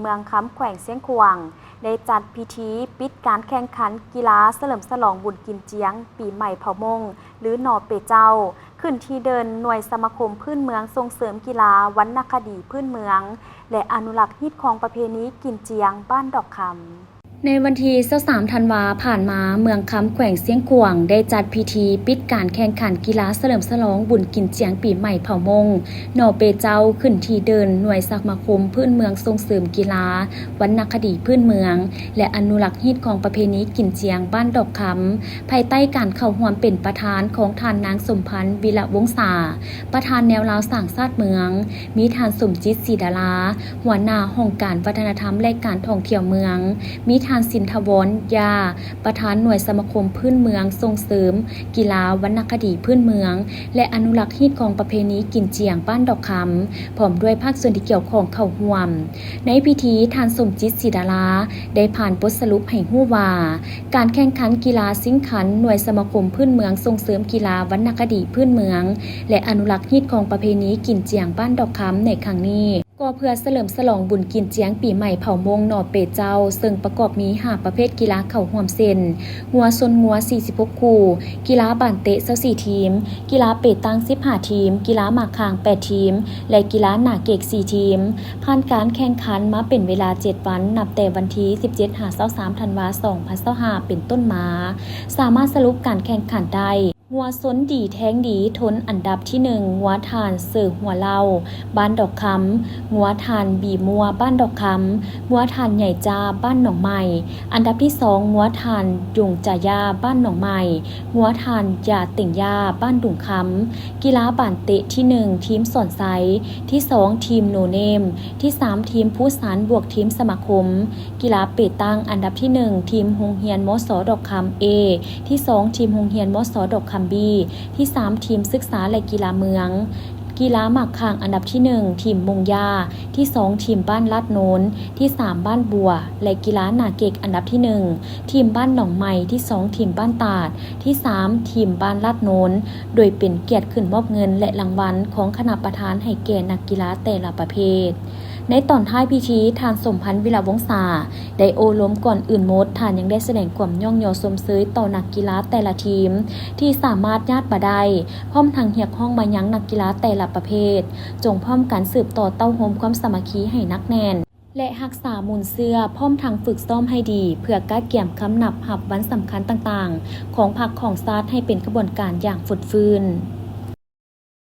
ເມືອງຄຳ ແຂວງຊຽງຂວາງ ໄດ້ຈັດພິທີປິດການແຂ່ງຂັນກິລາສະເຫຼີມສະຫຼອງບຸນກິນຈຽງປີໃໝ່ເຜົ່າມົ້ງ ຫຼື ໜໍເປເຈົ້າ ຂຶ້ນທີ່ເດີ່ນໜ່ວຍສະມາຄົມພື້ນເມືອງສົ່ງເສີມກິລາວັນນະຄະດີພື້ນເມືອງ ແລະ ອະນຸລັກຮີດຄອງປະເພນີກິນຈຽງບ້ານດອກຄຳ. ໃນວັນທີຊາວສາມທັນວາຜ່ານມາ, ເມືອງຄຳ ແຂວງຊຽງຂວາງ ໄດ້ຈັດພິທີປິດການແຂ່ງຂັນກິລາສະເຫຼີມສະຫຼອງບຸນກິນຈຽງປີໃໝ່ເຜົ່າມົ້ງ ໜໍເປເຈົ້າ ຂຶ້ນທີ່ເດີ່ນໜ່ວຍສະມາຄົມພື້ນເມືອງສົ່ງເສີມກິລາວັນນະຄະດີພື້ນເມືອງ ແລະ ອະນຸລັກຮີດຄອງປະເພນີກິນຈຽງບ້ານດອກຄຳ ພາຍໃຕ້ການເຂົ້າຮ່ວມເປັນປະທານຂອງທ່ານນາງສົມພັນ ວິລະວົງສາ ປະທານແນວລາວສ້າງຊາດເມືອງ, ມີທ່ານສົມຈິດ ສີດາລາ ຫົວໜ້າຫ້ອງການວັດທະນະທຳ ແລະ ການທ່ອງທ່ຽວເມືອງ, ມີທ່ານ ສິນທະວອນ ຢາ ປະທານໜ່ວຍສະມາຄົມພື້ນເມືອງສົ່ງເສີມກິລາວັນນະຄະດີພື້ນເມືອງ ແລະ ອະນຸລັກຮີດຄອງປະເພນີກິນຈຽງບ້ານດອກຄຳ ພ້ອມດ້ວຍພາກສ່ວນທີ່ກ່ຽວຂ້ອງເຂົ້າຮ່ວມ. ໃນພິທີ, ທ່ານ ສົມຈິດ ສີດາລາ ໄດ້ຜ່ານບົດສະຫຼຸບໃຫ້ຮູ້ວ່າ ການແຂ່ງຂັນກິລາຊິງຂັນໜ່ວຍສະມາຄົມພື້ນເມືອງສົ່ງເສີມກິລາວັນນະຄະດີພື້ນເມືອງ ແລະ ອະນຸລັກຮີດຄອງປະເພນີກິນຈຽງບ້ານດອກຄຳໃນຄັ້ງນີ້ ກໍເພື່ອສະເຫຼີມສະຫຼອງບຸນກິນຈຽງປີໃໝ່ເຜົ່າມົ້ງໜໍເປເຈົ້າ ເຊິ່ງປະກອບມີຫ້າປະເພດກິລາເຂົ້າຮ່ວມເຊັ່ນ ງົວຊົນງົວ ສີ່ສິບຫົກຄູ່, ກິລາບານເຕະ ຊາວສີ່ທີມ, ກິລາເປຕັງ ສິບຫ້າທີມ, ກິລາໝາກຂ່າງ ແປດທີມ ແລະ ກິລາໜາເກກ ສີ່ທີມ. ຜ່ານການແຂ່ງຂັນມາເປັນເວລາເຈັດວັນ ນັບແຕ່ວັນທີສິບເຈັດຫາຊາວສາມທັນວາ ສອງພັນຊາວຫ້າ ເປັນຕົ້ນມາ, ສາມາດສະຫຼຸບການແຂ່ງຂັນໄດ້ ງົວຊົນດີແທງດີ ທົນອັນດັບທີໜຶ່ງ ງົວທ່ານ ເສີຫົວເຫຼົ່າ ບ້ານດອກຄຳ, ງົວທ່ານ ບີມົວ ບ້ານດອກຄຳ, ງົວທ່ານ ໃຫຍ່ຈາ ບ້ານໜອງໃໝ່, ອັນດັບທີສອງ ງົວທ່ານ ຢົງຈາຢາ ບ້ານໜອງໃໝ່, ງົວທ່ານ ຢາເຕັງຢາ ບ້ານດຸງຄຳ. ກິລາບານເຕະທີໜຶ່ງ ທີມສອນໄຊ, ທີສອງ ທີມໂນເນມ, ທີສາມ ທີມພູຊານ ບວກທີມສະມາຄົມ. ກິລາເປຕັງ ອັນດັບທີໜຶ່ງ ທີມໂຮງຮຽນ ມສ ດອກຄຳ A, ທີສອງ ທີມໂຮງຮຽນ ມສ ດອກຄຳ B, ທີສາມ ທີມສຶກສາ ແລະ ກິລາເມືອງ. ກິລາໝາກຂ່າງ ອັນດັບທີໜຶ່ງ ທີມມົງຢາ, ທີສອງ ທີມບ້ານລາດໂນນ, ທີສາມ ບ້ານບົວ ແລະ ກິລາໜາເກັກ ອັນດັບທີໜຶ່ງ ທີມບ້ານໜອງໃໝ່, ທີສອງ ທີມບ້ານຕາດ, ທີສາມ ທີມບ້ານລາດໂນນ ໂດຍເປັນກຽດຂຶ້ນມອບເງິນ ແລະ ລາງວັນຂອງຄະນະປະທານໃຫ້ແກ່ນັກກິລາແຕ່ລະປະເພດ. ໃນຕອນທ້າຍພິທີ, ທ່ານ ສົມພັນ ວິລະວົງສາ ໄດ້ໂອ້ລົມ. ກ່ອນອື່ນໝົດ, ທ່ານຍັງໄດ້ສະແດງຄວາມຍ້ອງຍໍຊົມເຊີຍຕໍ່ນັກກິລາແຕ່ລະທີມທີ່ສາມາດຍາດມາໄດ້, ພ້ອມທັງຮຽກຮ້ອງມາຍັງນັກກິລາແຕ່ລະປະເພດ, ຈົ່ງພ້ອມກັນສືບຕໍ່ເຕົ້າໂຮມຄວາມສາມັກຄີໃຫ້ໜັກແໜ້ນ ແລະ ຮັກສາມູນເຊື້ອ, ພ້ອມທັງຝຶກຊ້ອມໃຫ້ດີ ເພື່ອກະກຽມຄຳນັບຮັບວັນສຳຄັນຕ່າງໆຂອງພັກຂອງຊາດໃຫ້ເປັນຂະບວນການຢ່າງຟົດຟື້ນ.